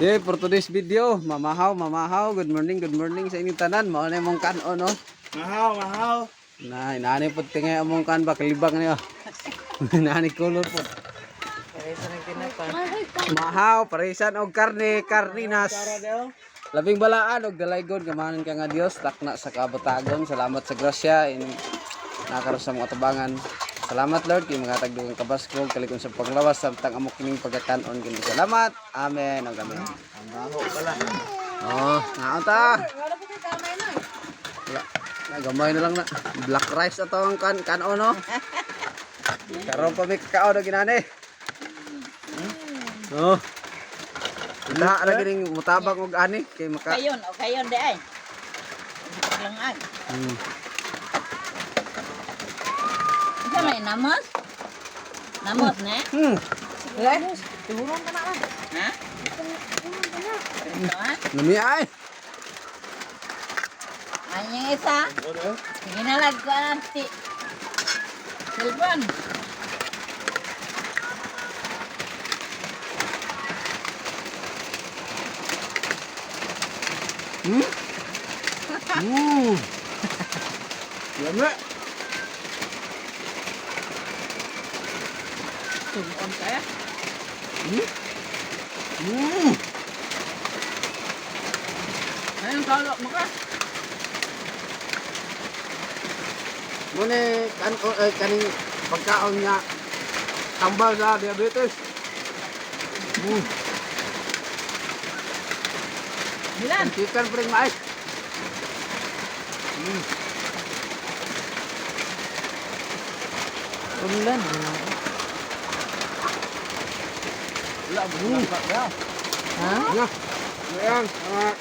Yeah, for today's video, mamahaw, mamahaw. Good morning sa inyong tanan. Mao na imong kanon, no? Mahaw, mahaw. Na, inaani pod tingay among kan ba kalibang niyo. Inaani color pod. Mahaw, parisan og karne, karninas. Labing balaan og dalaygon kamahalan ka nga Dios, takna sa kabatagon. Salamat sa grasya in nakaroon sa mga tabangan. Salamat, Lord, kay mga tagdugang kabaskog kalikon sa paglawas samtang amo kining pagkakanon kini. Salamat. Amen. Og amen. Ang baho pala. Oh, naon ta. Wala. Nagamay na lang na. Black rice ato ang kan kanon, no. Karon pa mi kakaon og ginani. Oh. Wala ra gining mutabang og ani kay maka. Kayon, o kayon di ay. Lang ay. Isa may namos? Namos na? Ha? Ito ha? Lami ay. Ay, yung isa. Sige na lang ko ang ti. Cellphone. Lami. Tumuon kaya? Ayun, kalo mo ka. Mune kan ay kaning pagkaon nga tambal sa diabetes. Bilan. Chicken pa rin mais. Ulan. Wala, bulan pa. Ha? Na. Ayan, mga